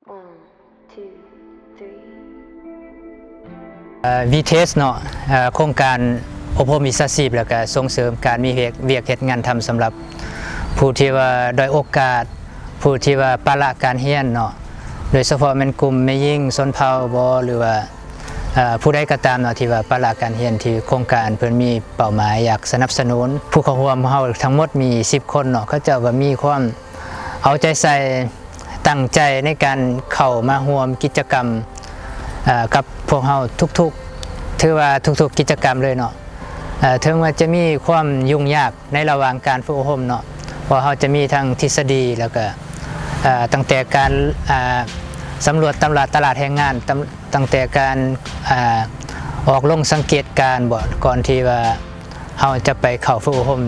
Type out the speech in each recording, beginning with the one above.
One, two, three. ເອີ ວີເທສ ເນາະ ເອີ ໂຄງການອົບຮົມວິຊາຊີບ ແລ້ວກະສົ່ງເສີມການມີວຽກ ວຽກເຮັດງານທຳ ສຳລັບຜູ້ທີ່ວ່າດ້ອຍໂອກາດ, ຜູ້ທີ່ວ່າປະລະການຮຽນເນາະ, ໂດຍສະເພາະແມ່ນກຸ່ມແມ່ຍິງຊົນເຜົ່າບໍ ຫຼືວ່າ ເອີ ຜູ້ໃດກໍຕາມເນາະ ທີ່ວ່າປະລະການຮຽນ ທີ່ໂຄງການເພິ່ນມີເປົ້າໝາຍຢາກສະໜັບສະໜູນ. ຜູ້ເຂົ້າຮ່ວມຂອງເຮົາທັງໝົດມີສິບຄົນເນາະ, ເຂົາເຈົ້າກໍມີຄວາມເອົາໃຈໃສ່ ຕັ້ງໃຈໃນການເຂົ້າມາຮ່ວມກິດຈະກຳ ເອີ ກັບພວກເຮົາທຸກໆ ຖືວ່າທຸກໆກິດຈະກຳເລີຍເນາະ. ເອີ ເຖິງວ່າຈະມີຄວາມຫຍຸ້ງຍາກໃນລະຫວ່າງການຝຶກອົບຮົມເນາະ ເພາະເຮົາຈະມີທັງທິດສະດີ ແລ້ວກໍ ເອີ ຕັ້ງແຕ່ການ ເອີ ສຳຫຼວດຕະຫຼາດ ຕະຫຼາດແຮງງານ, ຕັ້ງ ຕັ້ງແຕ່ການ ເອີ ອອກລົງສັງເກດການບໍ ກ່ອນທີ່ວ່າເຮົາຈະໄປເຂົ້າຝຶກອົບຮົມ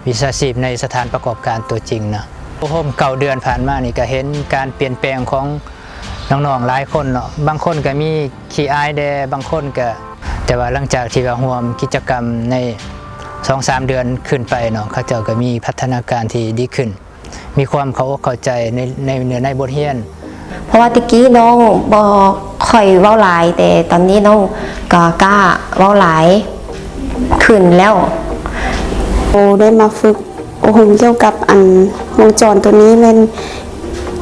ວິຊາຊີບໃນສະຖານປະກອບການຕົວຈິງນະ. ອົບຮົມເກົ້າເດືອນຜ່ານມານີ້ ກະເຫັນການປ່ຽນແປງຂອງນ້ອງໆຫຼາຍຄົນເນາະ, ບາງຄົນກະມີຂີ້ອາຍແດ່ ບາງຄົນກະ ແຕ່ວ່າຫຼັງຈາກທີ່ວ່າຮ່ວມກິດຈະກຳໃນສອງສາມເດືອນຂຶ້ນໄປເນາະ, ເຂົາເຈົ້າກະມີພັດທະນາການທີ່ດີຂຶ້ນ, ມີຄວາມເຂົ້າອົກເຂົ້າໃຈໃນ ໃນເນື້ອໃນບົດຮຽນ. ເພາະວ່າແຕ່ກີ້ນ້ອງບໍ່ຄ່ອຍເວົ້າຫຼາຍ, ແຕ່ຕອນນີ້ນ້ອງກໍກ້າເວົ້າຫຼາຍຂຶ້ນແລ້ວ. ໂອ ໄດ້ມາຝຶກອົບຮົມກ່ຽວກັບອັນວົງຈອນໂຕນີ້ ແມ່ນ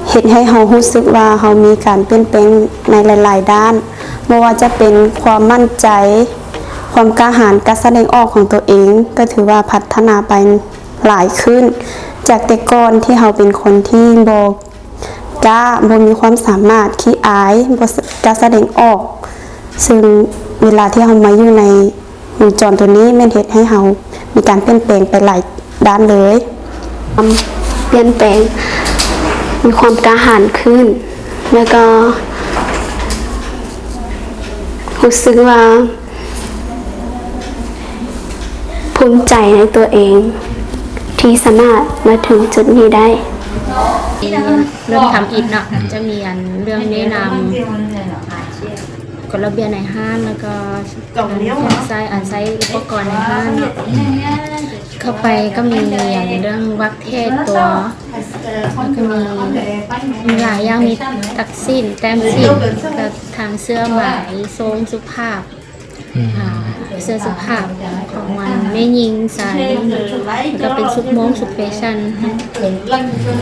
ເຮັດໃຫ້ເຮົາຮູ້ສຶກວ່າເຮົາມີການປ່ຽນແປງໃນຫຼາຍໆດ້ານ, ບໍ່ວ່າຈະເປັນຄວາມໝັ້ນໃຈ, ຄວາມກ້າຫານ, ການສະແດງອອກຂອງຕົວເອງ ກໍຖືວ່າພັດທະນາໄປຫຼາຍຂຶ້ນ ຈາກແຕ່ກ່ອນທີ່ເຮົາເປັນຄົນທີ່ບໍ່ ກະບໍ່ມີຄວາມສາມາດ, ຂີ້ອາຍ, ບໍ່ ສ- ກະສະແດງອອກ, ເຊິ່ງເວລາທີ່ເຮົາມາຢູ່ໃນວົງຈອນໂຕນີ້ ແມ່ນເຮັດໃຫ້ເຮົາມີການປ່ຽນແປງໄປຫຼາຍດ້ານເລີຍ. ຄວາມປ່ຽນແປງ, ມີຄວາມກ້າຫານຂຶ້ນ, ແລ້ວກໍຮູ້ສຶກວ່າ ພູມໃຈໃນຕົວເອງທີ່ສາມາດມາເຖິງຈຸດນີ້ໄດ້. ເລີ່ມທຳອິດເນາະ ຈະມີອັນເລື່ອງແນະນຳ ກົດລະບຽບໃນຮ້ານ ແລ້ວກໍການໃຊ້ ອັນໃຊ້ອຸປະກອນໃນຮ້ານເນາະ. ເຂົ້າໄປກໍມີອັນເລື່ອງວັກເທດຕົວ ແລ້ວກໍມີ ມີຫຼາຍຢ່າງ ມີຕັດສິ້ນ ແຕ້ມສິ້ນ ແລ້ວກໍທາງເສື້ອໄໝ ໂຊງສຸພາບ ອືມ ອ່າ ເສື້ອສຸພາບຂອງອັນແມ່ຍິງໃສ່ ແລ້ວກໍເປັນຊຸດໂມ່ງ ຊຸດແຟຊັນ ມັນເປັນ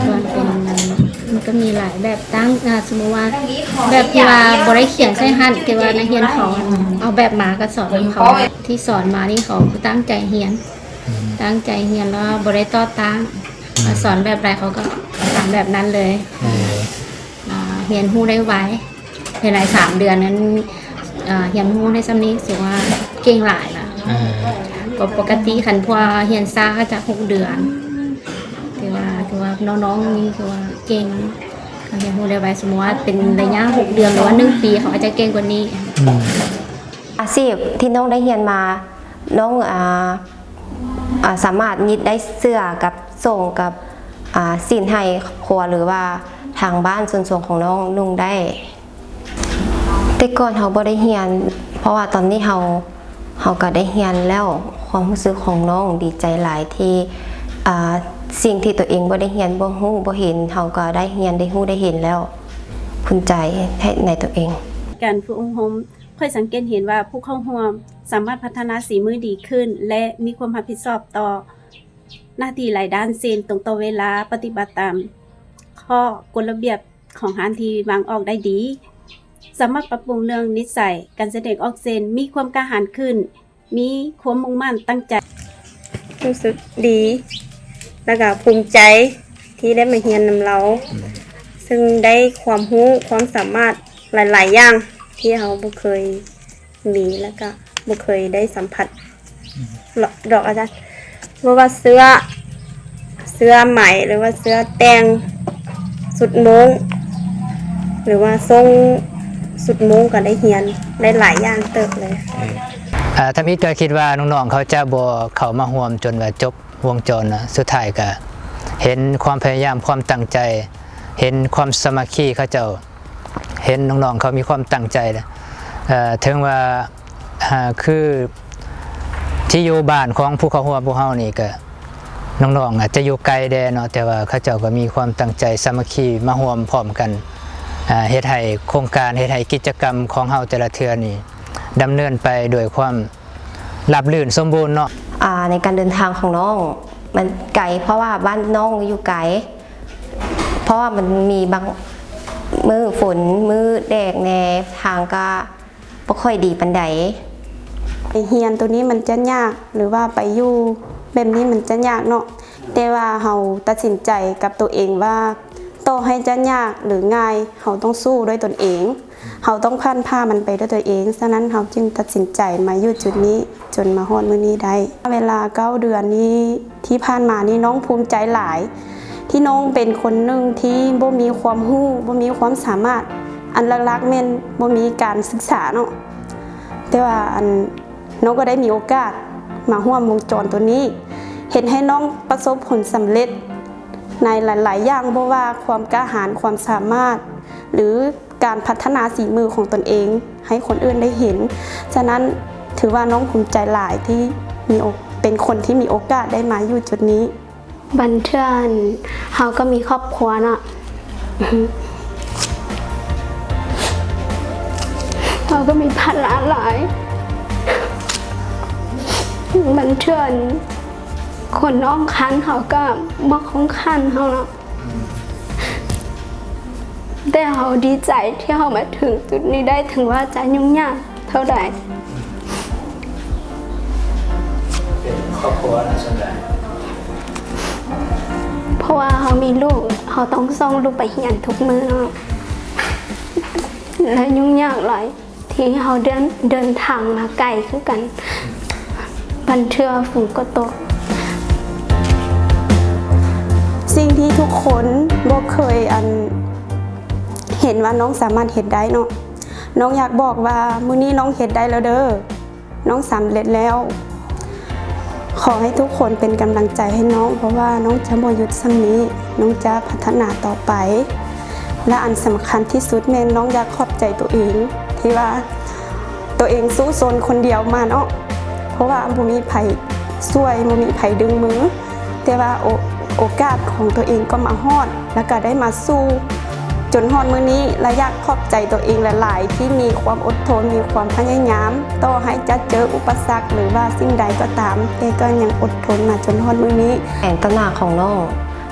ມັນກໍມີຫຼາຍແບບຕັ້ງ ອ່າ ສົມມຸດວ່າແບບທີ່ວ່າບໍ່ໄດ້ຂຽນໃສ່ຫັ້ນ ແຕ່ວ່ານັກຮຽນເຂົາເອົາແບບມາກໍສອນເຂົາ ທີ່ສອນມານີ້ເຂົາຕັ້ງໃຈຮຽນ ອືມ ຕັ້ງໃຈຮຽນ ແລ້ວບໍ່ໄດ້ຕໍ່ຕ້ານ ອືມ ສອນແບບໃດເຂົາກໍທຳແບບນັ້ນເລີຍ ເອີ ອ່າ ຮຽນຮູ້ໄດ້ໄວ ພາຍໃນສາມເດືອນນັ້ນ ເອີ ຮຽນຮູ້ໄດ້ສ່ຳນີ້ ຖືວ່າເກັ່ງຫຼາຍລະ ເອີ ກໍປົກກະຕິຄັນພວກຮຽນຊ້າກໍຈະຫົກເດືອນ ຖືວ່າ ຖືວ່ານ້ອງໆນີ້ຖືວ່າເກັ່ງ ຮຽນຮູ້ໄດ້ໄວ ສົມມຸດວ່າເປັນໄລຍະຫົກເດືອນ ຫຼືວ່າໜຶ່ງປີ ເຂົາອາດຈະເກັ່ງກວ່ານີ້ ອືມ ອາຊີບທີ່ນ້ອງໄດ້ຮຽນມາ ນ້ອງ ອ່າ ອ່າ ສາມາດຫຍິບໄດ້ເສື້ອກັບໂສ້ງກັບ ອ່າ ສິ້ນໃຫ້ຄອບຄົວ ຫຼືວ່າທາງບ້ານສ່ວນຕົວຂອງນ້ອງນຸ່ງໄດ້. ແຕ່ກ່ອນເຮົາບໍ່ໄດ້ຮຽນ ເພາະວ່າຕອນນີ້ເຮົາ ເຮົາກໍໄດ້ຮຽນແລ້ວ. ຄວາມຮູ້ສຶກຂອງນ້ອງດີໃຈຫຼາຍທີ່ ອ່າ ສິ່ງທີ່ຕົວເອງບໍ່ໄດ້ຮຽນ ບໍ່ຮູ້ ບໍ່ເຫັນ ເຮົາກໍໄດ້ຮຽນ ໄດ້ຮູ້ ໄດ້ເຫັນແລ້ວ. ພູມໃຈໃນຕົວເອງ. ການຝຶກອົບຮົມ ຂ້ອຍສັງເກດເຫັນວ່າຜູ້ເຂົ້າຮ່ວມສາມາດພັດທະນາສີມືດີຂຶ້ນ ແລະ ມີຄວາມຮັບຜິດຊອບຕໍ່ໜ້າທີ່ຫຼາຍດ້ານ ເຊັ່ນ ຕົງຕໍ່ເວລາ, ປະຕິບັດຕາມຂໍ້ກົດລະບຽບຂອງຮ້ານທີ່ວາງອອກໄດ້ດີ, ສາມາດປັບປຸງເລື່ອງນິໄສການສະແດງອອກ ເຊັ່ນ ມີຄວາມກ້າຫານຂຶ້ນ, ມີຄວາມມຸ່ງໝັ້ນຕັ້ງໃຈ. ຮູ້ສຶກດີ ແລ້ວກະພູມໃຈທີ່ໄດ້ມາຮຽນນຳລາວ ອືມ ເຊິ່ງໄດ້ຄວາມຮູ້ຄວາມສາມາດຫຼາຍໆຢ່າງທີ່ເຮົາບໍ່ເຄີຍມີ ແລ້ວກະບໍ່ເຄີຍໄດ້ສຳຜັດ ອືມ ດອກອາຈານ. ບໍ່ວ່າເສື້ອ ເສື້ອໄໝ ຫຼືວ່າເສື້ອແຕ່ງ ຊຸດໂມ່ງ ຫຼືວ່າໂສ້ງຊຸດໂມ່ງ ກໍໄດ້ຮຽນໄດ້ຫຼາຍຢ່າງເຕີບເລີຍ. ເອີ ເອີ ທຳອິດກໍຄິດວ່ານ້ອງໆເຂົາຈະບໍ່ເຂົ້າມາຮ່ວມຈົນວ່າຈົບວົງຈອນນະ, ສຸດທ້າຍກໍເຫັນຄວາມພະຍາຍາມ ຄວາມຕັ້ງໃຈ, ເຫັນຄວາມສາມັກຄີເຂົາເຈົ້າ ເຫັນນ້ອງໆເຂົາມີຄວາມຕັ້ງໃຈ ເອີ ເຖິງວ່າ ອ່າ ຄືທີ່ຢູ່ບ້ານຂອງຜູ້ເຂົ້າຮ່ວມພວກເຮົານີ້ ກະນ້ອງໆອາດຈະຢູ່ໄກແດ່ເນາະ, ແຕ່ວ່າເຂົາເຈົ້າກໍມີຄວາມຕັ້ງໃຈສາມັກຄີມາຮ່ວມພ້ອມກັນ ອ່າ ເຮັດໃຫ້ໂຄງການ ເຮັດໃຫ້ກິດຈະກຳຂອງເຮົາແຕ່ລະເທື່ອນີ້ດຳເນີນໄປດ້ວຍຄວາມລາບລື່ນສົມບູນເນາະ. ອ່າ ໃນການເດີນທາງຂອງນ້ອງມັນໄກ ເພາະວ່າບ້ານນ້ອງຢູ່ໄກ ເພາະວ່າມັນມີບາງມື້ຝົນ ມື້ແດດແດ່ ທາງກໍ ບໍ່ຄ່ອຍດີປານໃດ. ໄປຮຽນໂຕນີ້ມັນຈະຍາກ ຫຼືວ່າໄປຢູ່ແບບນີ້ມັນຈະຍາກເນາະ, ແຕ່ວ່າເຮົາຕັດສິນໃຈກັບໂຕເອງວ່າ ຕໍ່ໃຫ້ຈະຍາກ ຫຼື ງ່າຍ ເຮົາຕ້ອງສູ້ດ້ວຍຕົນເອງ, ເຮົາຕ້ອງຜ່ານຜ່າມັນໄປດ້ວຍຕົນເອງ. ສະນັ້ນເຮົາຈຶ່ງຕັດສິນໃຈມາຢູ່ຈຸດນີ້ ຈົນມາຮອດມື້ນີ້ໄດ້. ເວລາເກົ້າເດືອນນີ້ ທີ່ຜ່ານມານີ້ນ້ອງພູມໃຈຫຼາຍ ທີ່ນ້ອງເປັນຄົນໜຶ່ງທີ່ບໍ່ມີຄວາມຮູ້ ບໍ່ມີຄວາມສາມາດ, ອັນຫຼັກໆແມ່ນບໍ່ມີການສຶກສາເນາະ, ແຕ່ວ່າອັນ ນ້ອງກໍໄດ້ມີໂອກາດມາຮ່ວມວົງຈອນໂຕນີ້ ເຮັດໃຫ້ນ້ອງປະສົບຜົນສຳເລັດໃນຫຼາຍໆຢ່າງ, ບໍ່ວ່າຄວາມກ້າຫານ, ຄວາມສາມາດ ຫຼື ການພັດທະນາສີມືຂອງຕົນເອງໃຫ້ຄົນອື່ນໄດ້ເຫັນ. ສະນັ້ນຖືວ່ານ້ອງພູມໃຈຫຼາຍທີ່ມີໂອ ເປັນຄົນທີ່ມີໂອກາດໄດ້ມາຢູ່ຈຸດນີ້. ບາງເທື່ອເຮົາກໍມີຄອບຄົວເນາະ, ເຮົາກໍມີພາລະຫຼາຍ. ບາງເທື່ອຄົນຮອບຂ້າງເຮົາກໍບໍ່ຮອບຂ້າງເຮົາເນາະ. ແຕ່ເຮົາດີໃຈທີ່ເຮົາມາເຖິງຈຸດນີ້ໄດ້, ເຖິງວ່າຈະຫຍຸ້ງຍາກເທົ່າໃດ. ເປັນຄອບຄົວນະສ່ວນໃຫຍ່ ເພາະວ່າເຮົາມີລູກ, ເຮົາຕ້ອງສົ່ງລູກໄປຮຽນທຸກມື້ເນາະ, ແລະ ຫຍຸ້ງຍາກຫຼາຍ. ທີ່ເຮົາເດີນ ເດີນທາງມາໄກຄືກັນ, ບາງເທື່ອຝົນກໍຕົກ. ສິ່ງທີ່ທຸກຄົນບໍ່ເຄີຍ ອັນ ເຫັນວ່ານ້ອງສາມາດເຮັດໄດ້ເນາະ, ນ້ອງຢາກບອກວ່າມື້ນີ້ນ້ອງເຮັດໄດ້ແລ້ວເດີ, ນ້ອງສຳເລັດແລ້ວ. ຂໍໃຫ້ທຸກຄົນເປັນກຳລັງໃຈໃຫ້ນ້ອງ, ເພາະວ່ານ້ອງຈະບໍ່ຢຸດສ່ຳນີ້, ນ້ອງຈະພັດທະນາຕໍ່ໄປ. ແລະ ອັນສຳຄັນທີ່ສຸດແມ່ນນ້ອງຢາກຂອບໃຈໂຕເອງ ທີ່ວ່າໂຕເອງສູ້ຊົນຄົນດຽວມາເນາະ, ເພາະວ່າບໍ່ມີໃຜຊ່ວຍ, ບໍ່ມີໃຜດຶງມື, ແຕ່ວ່າໂອ ໂອກາດຂອງໂຕເອງກໍມາຮອດ ແລ້ວກໍໄດ້ມາສູ້ຈົນຮອດມື້ນີ້ ແລະ ຢາກຂອບໃຈໂຕເອງຫຼາຍໆ ທີ່ມີຄວາມອົດທົນ, ມີຄວາມພະຍາຍາມ, ຕໍ່ໃຫ້ຈະເຈີອຸປະສັກ ຫຼືວ່າສິ່ງໃດກໍຕາມ, ແຕ່ກໍຍັງອົດທົນມາຈົນຮອດມື້ນີ້. ແຜນຕໍ່ໜ້າຂອງນ້ອງ,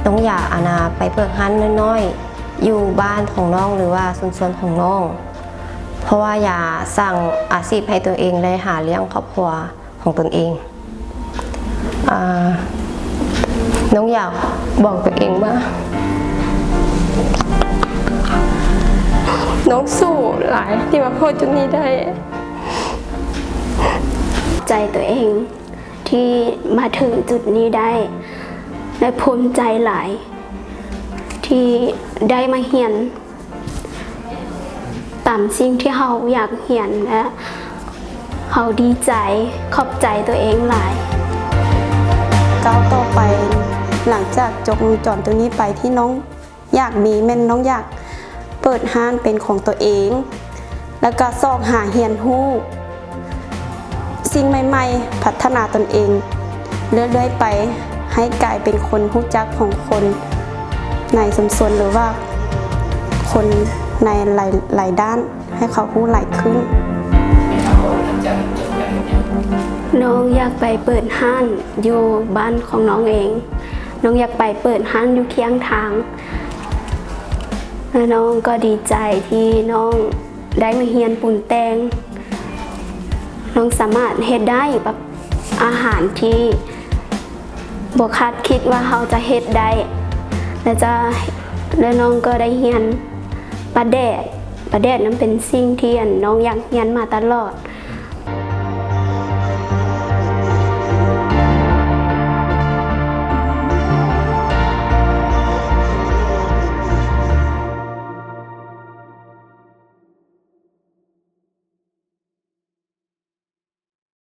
ນ້ອງຢາກ ອັນນາ ໄປເປີດຮ້ານນ້ອຍໆ ຢູ່ບ້ານຂອງນ້ອງ ຫຼືວ່າຊຸມຊົນຂອງນ້ອງ, ເພາະວ່າຢາກສ້າງອາຊີບໃຫ້ຕົວເອງ ແລະ ຫາລ້ຽງຄອບຄົວຂອງຕົນເອງ. ອ່າ ນ້ອງຢາກບອກຕົວເອງວ່າ ນ້ອງສູ້ຫຼາຍທີ່ມາຮອດຈຸດນີ້ໄດ້. ໃຈຕົວເອງ ທີ່ມາເຖິງຈຸດນີ້ໄດ້ ແລະ ພູມໃຈຫຼາຍທີ່ໄດ້ມາຮຽນຕາມສິ່ງທີ່ເຮົາຢາກຮຽນ ແລະ ເຮົາດີໃຈ, ຂອບໃຈຕົວເອງຫຼາຍ. ກ້າວຕໍ່ໄປ ຫຼັງຈາກຈົບວົງຈອນຕົວນີ້ໄປ ທີ່ນ້ອງ ຢາກມີແມ່ນນ້ອງຢາກເປີດຮ້ານເປັນຂອງຕົວເອງ ແລ້ວກໍຊອກຫາຮຽນຮູ້ສິ່ງໃໝ່ໆ, ພັດທະນາຕົນເອງເລື້ອຍໆໄປ ໃຫ້ກາຍເປັນຄົນຮູ້ຈັກຂອງຄົນໃນຊຸມຊົນ ຫຼືວ່າຄົນໃນຫຼາຍໆດ້ານ ໃຫ້ເຂົາຮູ້ຫຼາຍຂຶ້ນ. ນ້ອງຢາກໄປເປີດຮ້ານຢູ່ບ້ານຂອງນ້ອງເອງ. ນ້ອງຢາກໄປເປີດຮ້ານຢູ່ຄຽງທາງ ແລະ ນ້ອງກໍດີໃຈທີ່ນ້ອງໄດ້ມາຮຽນປຸງແຕ່ງ. ນ້ອງສາມາດເຮັດໄດ້ແບບອາຫານທີ່ບໍ່ຄາດຄິດວ່າເຮົາຈະເຮັດໄດ້ ແລະ ຈະ ແລະ ນ້ອງກໍໄດ້ຮຽນປາແດກ. ປາແດກນັ້ນເປັນສິ່ງທີ່ ອັນ ນ້ອງຢາກຮຽນມາຕະຫຼອດ.